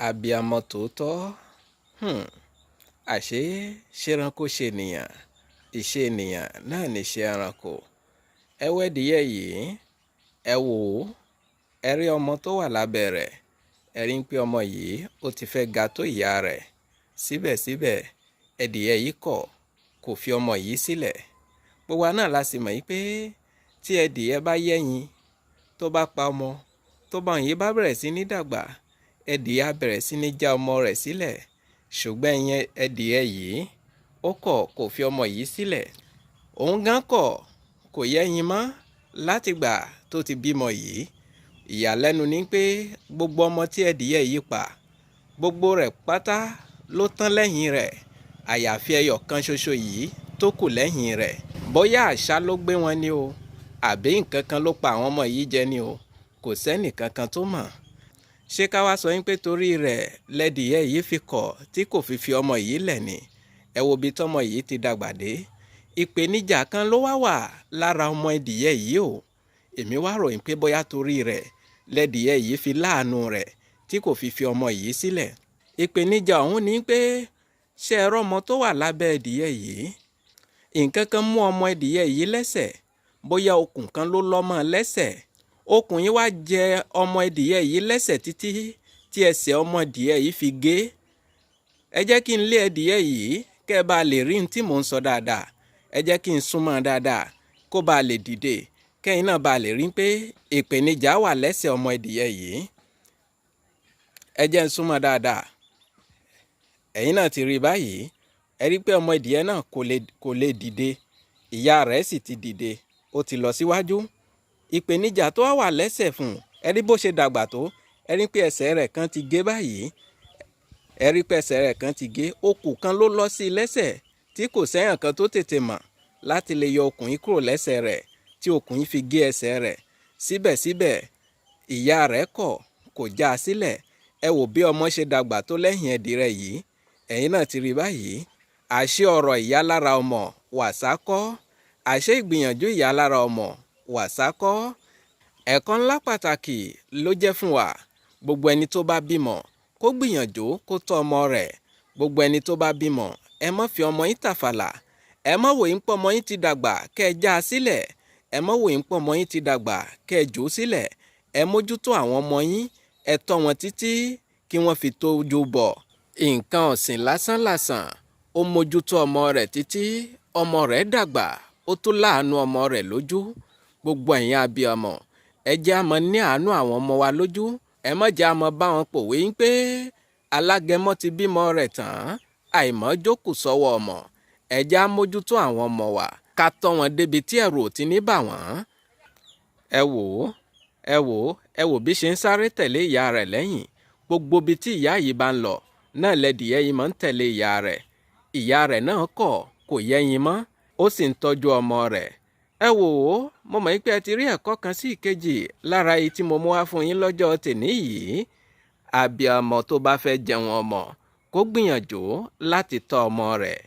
Abiyamọ tòótọ́. Àṣé ṣẹranko ṣe ènìyàn, ìṣe ènìyàn náà níṣe ẹranko. Ẹ wo ẹdìyẹ yìí, ẹ wò ó, ẹ rí ọmọ tó wà lábẹ́ rẹ̀. Ẹ rí pé ọmọ yìí ó ti fẹ́ ga tó ìyá rẹ̀. Síbẹ̀síbẹ̀, ẹdìyẹ yìí kọ̀, kò fi ọmọ yìí sílẹ̀. Gbogbo wa náà la sì mọ̀ pé tí ẹdìyẹ bá yẹ́yin, tó bá pa ọmọ, tó bá yìí bá bẹ̀rẹ̀ sí ní dàgbà, ẹdìyẹ á bẹ̀rẹ̀ sí ní já ọmọ rẹ̀ sílẹ̀. Ṣùgbọ́n ìyẹn ẹdìyẹ yìí, ó kọ̀, kò fi ọmọ yìí sílẹ̀. Òun gan kọ̀, kò yẹ́yin mọ́ látìgbà tó ti bímọ yìí. Ìyàlẹ́nu ni pé gbogbo ọmọ tí ẹdìyẹ yìí pa, gbogbo rẹ̀ pátá ló tán lẹ́yìn rẹ̀. Àyàfi ẹyọ kan ṣoṣo yìí tó kù lẹ́yìn rẹ̀. Bóyá àṣá ló gbé wọn ni o, àbí nǹkan kan ló pa àwọn ọmọ yìí jẹ ni o, kò sẹ́nì kankan tó mọ̀. Ṣé ká wá sọ yín pé torí rẹ̀ lẹ́dìyẹ yìí fi kọ̀ tí kò fi fi ọmọ yìí lẹ̀ ni? Ẹ wo ibi tọ́mọ yìí ti dàgbà dé. Ìpèníjà kan ló wá wà lára ọmọ ẹdìyẹ yìí o. Èmi wá ròyìn pé bóyá torí rẹ̀ lẹ́dìyẹ yìí fi láàánú rẹ̀ tí kò fi fi ọmọ yìí sílẹ̀. Ìpèníjà ọ̀hún ni pé ṣé ẹ rọ́mọ tó wà lábẹ́ ẹdìyẹ yìí? Nǹkan kan mú ọmọ ẹdìyẹ yìí lẹ́sẹ̀, bóyá okùn kan ló lọ́ mọ́ lẹ́sẹ̀. Okùn yìí wá jẹ ọmọ ẹdìyẹ yìí lẹ́sẹ̀ títí tí ẹsẹ̀ ọmọ ẹdìyẹ yìí fi gé. Ẹ jẹ́ kí n lé ẹdìyẹ yìí kẹ́ ẹ bá lè rí n tí mò ń sọ dáadáa. Ẹ jẹ́ kí n súnmọ́ dáadáa kó bá lè dìde, kẹ́yìn náà bá lè rí pé ìpèníjà wà lẹ́sẹ̀ ọmọ ẹdìyẹ yìí. Ẹ jẹ́ n súnmọ́ dáadáa. Ẹ̀yin náà ti rí báyìí. Ẹ rí pé ọmọ ẹdìyẹ náà kò lè dìde. Ìyá rẹ̀ sì ti dìde, ó ti lọ síwájú. Ìpèníjà tó wà lẹ́sẹ̀ fún un, ẹ rí bó ṣe dàgbà tó, ẹ rí pé ẹsẹ̀ rẹ̀ kan ti gé báyìí. Ẹ rí pé ẹsẹ̀ rẹ̀ kan ti gé. Okùn kan ló lọ sí lẹ́sẹ̀ tí kò sẹ́yàn kan tó tètè mọ̀ láti lè yọ okùn yìí kúrò lẹ́sẹ̀ rẹ̀ tí okùn yìí fi gé ẹsẹ̀ rẹ̀. Síbẹ̀síbẹ̀, ìyá rẹ̀ kọ̀, kò já a sílẹ̀. Ẹ wò bí ọmọ ṣe dàgbà tó lẹ́yìn ẹdìrẹ yìí. Ẹ̀yin náà ti rí báyìí. Àṣé ọ̀rọ̀ ìyá lára ọmọ wàsá kọ́. Àṣé ìgbìyànjú ìyá lára ọmọ wàsá kọ́. Ẹ̀kọ́ ńlá pàtàkì ló jẹ́ fún wa. Gbogbo ẹni tó bá bímọ kó gbìyànjú kó tọ́ ọmọ rẹ̀. Gbogbo ẹni tó bá bímọ, ẹ má fi ọmọ yín tàfàlà. Ẹ má wò yín pé ọmọ yín ti dàgbà kẹ́ ẹ já a sílẹ̀. Ẹ má wò yín pé ọmọ yín ti dàgbà kẹ́ ẹ jù ú sílẹ̀. Ẹ mójútó àwọn ọmọ yín, ẹ tọ́ wọn títí kí wọ́n fi tójú bọ̀. Nǹkan ọ̀sìn lásánlàsàn, ó mójútó ọmọ rẹ̀ títí ọmọ rẹ̀ dàgbà, ó tún láàánú ọmọ rẹ̀ lójú. Gbogbo ẹ̀yin abiyamọ, ẹ jẹ́ á máa ní àánú àwọn ọmọ wa lójú. Ẹ má jẹ́ á máa bá wọn pòwe pé alágẹmọ ti bímọ rẹ̀ tán, àìmọ́ jókòó sọ́wọ́ ọmọ. Ẹ jẹ́ á mójútó àwọn ọmọ wa, ká tọ́ wọn débi tí ẹ̀rù ò ti ní bà wọ́n. Ẹ wò ó, ẹ wò ó, ẹ wò bí ṣe ń sáré tẹ̀lé ìyá rẹ̀ lẹ́yìn. Gbogbo ibi tí ìyá yìí bá ń lọ náà lẹ́dìyẹ yìí máa ń tẹ̀lé ìyá rẹ̀. Ìyá rẹ̀ náà kọ̀, kò yẹ́yin mọ́, ó sì ń tọ́jú ọmọ rẹ̀. Ẹ wò ó, mo mọ̀ pé ẹ ti rí ẹ̀kọ́ kan sí ìkejì lára èyí tí mo mú wá fún yín lọ́jọ́ tèní yìí. Abiyamọ tó bá fẹ́ jẹun ọmọ kó gbìyànjú láti tọ́ ọmọ rẹ̀.